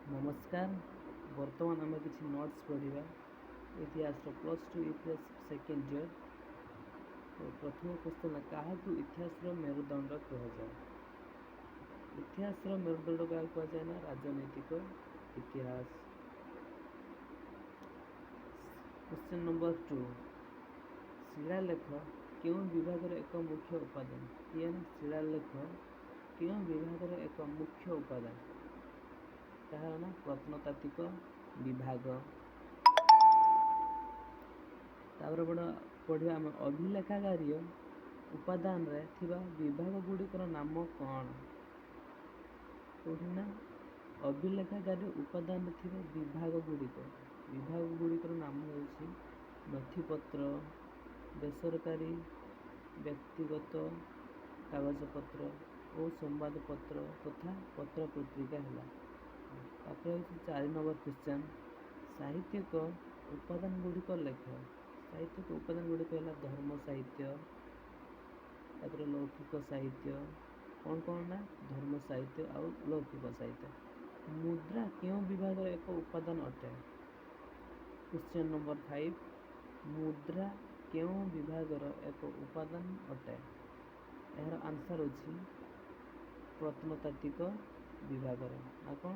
ନମସ୍କାର। ବର୍ତ୍ତମାନ ଆମେ କିଛି ନୋଟ୍ସ ପଢ଼ିବା ଇତିହାସର, +2 ଇତିହାସ, ସେକେଣ୍ଡ ଇୟର୍। ତ ପ୍ରଥମ କ୍ୱେଶ୍ଚନ୍, କାହାକୁ ଇତିହାସର ମେରୁଦଣ୍ଡ କୁହାଯାଏ? ଇତିହାସର ମେରୁଦଣ୍ଡ କାହାକୁ କୁହାଯାଏ ନା ରାଜନୈତିକ ଇତିହାସ। କ୍ୱେଶ୍ଚନ୍ ନମ୍ବର 2, ଶିଳାଲେଖ କେଉଁ ବିଭାଗର ଏକ ମୁଖ୍ୟ ଉପାଦାନ? କିଏ ନା ଶିଳାଲେଖ କେଉଁ ବିଭାଗର ଏକ ମୁଖ୍ୟ ଉପାଦାନ? କାହାର ନା ପ୍ରତ୍ନତାତ୍ତ୍ୱିକ ବିଭାଗ। ତାପରେ ପଢ଼ିବା ଆମେ, ଅଭିଲେଖାଗାରୀୟ ଉପାଦାନରେ ଥିବା ବିଭାଗ ଗୁଡ଼ିକର ନାମ କ'ଣ? କେଉଁଠି ନା ଅଭିଲେଖାଗାରୀୟ ଉପାଦାନରେ ଥିବା ବିଭାଗ ଗୁଡ଼ିକର ନାମ ହେଉଛି ନଥିପତ୍ର, ବେସରକାରୀ ବ୍ୟକ୍ତିଗତ କାଗଜପତ୍ର ଓ ସମ୍ବାଦପତ୍ର ତଥା ପତ୍ରପତ୍ରିକା ହେଲା। ତାପରେ ହେଉଛି 4 ନମ୍ବର କ୍ୱେଶ୍ଚନ୍, ସାହିତ୍ୟିକ ଉପାଦାନ ଗୁଡ଼ିକ ଲେଖ। ସାହିତ୍ୟିକ ଉପାଦାନ ଗୁଡ଼ିକ ହେଲା ଧର୍ମ ସାହିତ୍ୟ, ତାପରେ ଲୌକିକ ସାହିତ୍ୟ। କ'ଣ କ'ଣ ନା ଧର୍ମ ସାହିତ୍ୟ ଆଉ ଲୌକିକ ସାହିତ୍ୟ। ମୁଦ୍ରା କେଉଁ ବିଭାଗର ଏକ ଉପାଦାନ ଅଟେ? କ୍ୱେଶ୍ଚନ୍ ନମ୍ବର 5, ମୁଦ୍ରା କେଉଁ ବିଭାଗର ଏକ ଉପାଦାନ ଅଟେ? ଏହାର ଆନ୍ସର୍ ଅଛି ପ୍ରତ୍ନତାତ୍ତ୍ୱିକ ବିଭାଗର। ନା କ'ଣ?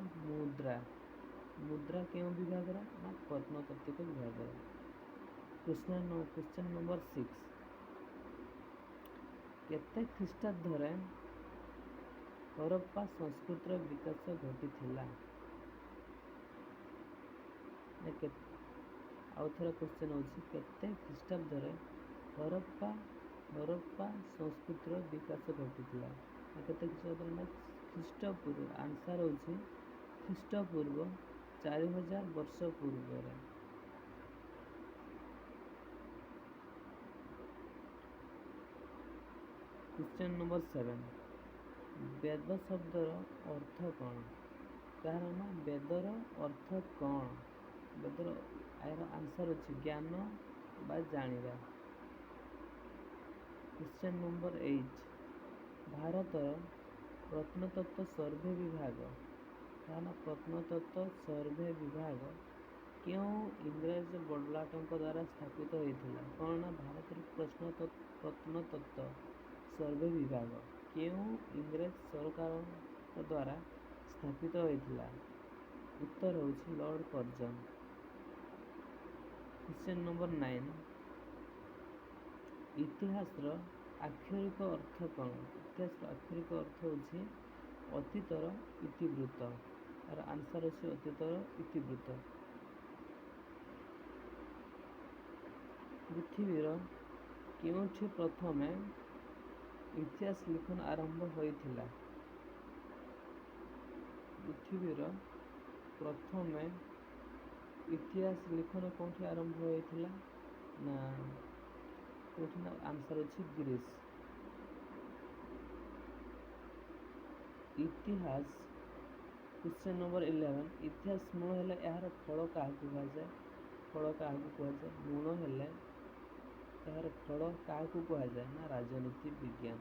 ମୁଦ୍ରା କେଉଁ ବିଭାଗର? ନା ପ୍ରତ୍ନତାତ୍ତ୍ୱିକ ବିଭାଗର। କ୍ୱେଶ୍ଚନ୍ ନମ୍ବର 6, କେତେ ଖ୍ରୀଷ୍ଟାବ୍ଦରେ ହରପ୍ପା ସଂସ୍କୃତିର ବିକାଶ ଘଟିଥିଲା? ନା ଆଉ ଥରେ କ୍ୱେଶ୍ଚନ୍ ହେଉଛି, କେତେ ଖ୍ରୀଷ୍ଟାବ୍ଦରେ ହରପ୍ପା ସଂସ୍କୃତିର ବିକାଶ ଘଟିଥିଲା? ନା କେତେ ଖ୍ରୀଷ୍ଟାବ୍ଦରେ? ନା ଖ୍ରୀଷ୍ଟପୂର୍ବ। ଆନ୍ସର୍ ହେଉଛି ଖ୍ରୀଷ୍ଟପୂର୍ବ 4000 ବର୍ଷ ପୂର୍ବରେ। କ୍ୱେଶ୍ଚନ୍ ନମ୍ବର 7, ବେଦ ଶବ୍ଦର ଅର୍ଥ କ'ଣ? କାହାର ନା ବେଦର ଅର୍ଥ କ'ଣ? ବେଦର ଏହାର ଆନ୍ସର୍ ଅଛି ଜ୍ଞାନ ବା ଜାଣିବା। କ୍ୱେଶ୍ଚନ୍ ନମ୍ବର 8, ଭାରତର ପ୍ରତ୍ନତତ୍ତ୍ୱ ସର୍ଭେ ବିଭାଗ, କାହା ନା ପ୍ରତ୍ନତତ୍ତ୍ୱ ସର୍ଭେ ବିଭାଗ କେଉଁ ଇଂରେଜ ବଡ଼ଲାଟଙ୍କ ଦ୍ୱାରା ସ୍ଥାପିତ ହୋଇଥିଲା? କ'ଣ ନା ଭାରତର ପ୍ରତ୍ନତତ୍ତ୍ୱ ସର୍ଭେ ବିଭାଗ କେଉଁ ଇଂରେଜ ସରକାରଙ୍କ ଦ୍ୱାରା ସ୍ଥାପିତ ହୋଇଥିଲା? ଉତ୍ତର ହେଉଛି ଲର୍ଡ଼ କର୍ଜନ। କ୍ୱେଶ୍ଚନ୍ ନମ୍ବର 9, ଇତିହାସର ଆକ୍ଷରିକ ଅର୍ଥ କ'ଣ? ଇତିହାସର ଆକ୍ଷରିକ ଅର୍ଥ ହେଉଛି ଅତୀତର ଇତିବୃତ୍ତ। ଏହାର ଆନ୍ସର୍ ଅଛି ଅତୀତର ଇତିବୃତ୍ତ। ପୃଥିବୀର କେଉଁଠି ପ୍ରଥମେ ଇତିହାସ ଲିଖନ ଆରମ୍ଭ ହୋଇଥିଲା? ପୃଥିବୀର ପ୍ରଥମେ ଇତିହାସ ଲିଖନ କେଉଁଠି ଆରମ୍ଭ ହୋଇଥିଲା? ନା କେଉଁଠି ନା ଆନ୍ସର୍ ଅଛି ଗ୍ରୀସ। ଇତିହାସ, କ୍ୱେଶ୍ଚନ୍ ନମ୍ବର 11, ଇତିହାସ ମୂଳ ହେଲେ ଏହାର ଫଳ କାହାକୁ କୁହାଯାଏ? ଫଳ କାହାକୁ କୁହାଯାଏ? ମୂଳ ହେଲେ ଏହାର ଫଳ କାହାକୁ କୁହାଯାଏ? ନା ରାଜନୀତି ବିଜ୍ଞାନ।